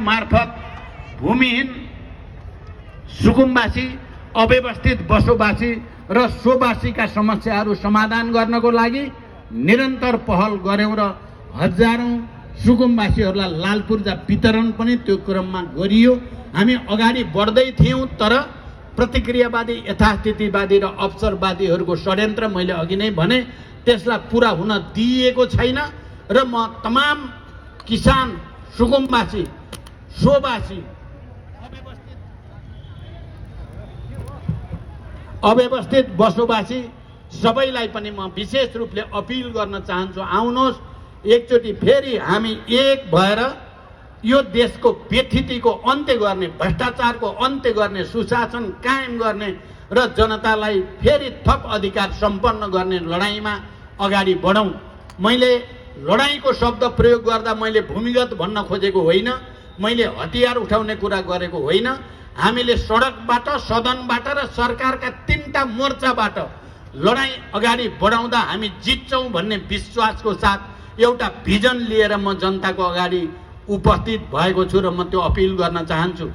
मार्फत भूमिहीन सुकुम्बासी अव्यवस्थित बसोबासी र सोबासीका समस्याहरू समाधान गर्नको लागि निरन्तर पहल गर्यौं र हजारौं सुकुम्बासीहरूलाई लाल पूर्जा वितरण पनि त्यो क्रममा गरियो। हामी अगाडि बढ्दै थियौं, तर प्रतिक्रियावादी यथास्थितिवादी र अवसरवादीहरूको षड्यन्त्र मैले अघि नै भने त्यसलाई पूरा हुन दिएको छैन र म तमाम किसान सुकुम्बासी सोबासी अव्यवस्थित बसोबासी सबैलाई पनि म विशेष रूपले अपिल गर्न चाहन्छु, आउनुहोस् एकचोटि फेरि हामी एक भएर यो देशको व्यथितिको अन्त्य गर्ने, भ्रष्टाचारको अन्त्य गर्ने, सुशासन कायम गर्ने र जनतालाई फेरि थप अधिकार सम्पन्न गर्ने लडाईँमा अगाडि बढौं। मैले लडाईँको शब्द प्रयोग गर्दा मैले भूमिगत भन्न खोजेको होइन, मैले हतियार उठाउने कुरा गरेको होइन। हामीले सडकबाट, सदनबाट र सरकारका 3टा मोर्चाबाट लडाईँ अगाडि बढाउँदा हामी जित्छौं भन्ने विश्वासको साथ एउटा भिजन लिएर म जनताको अगाडि उपस्थित भएको छु र म त्यो अपिल गर्न चाहन्छु।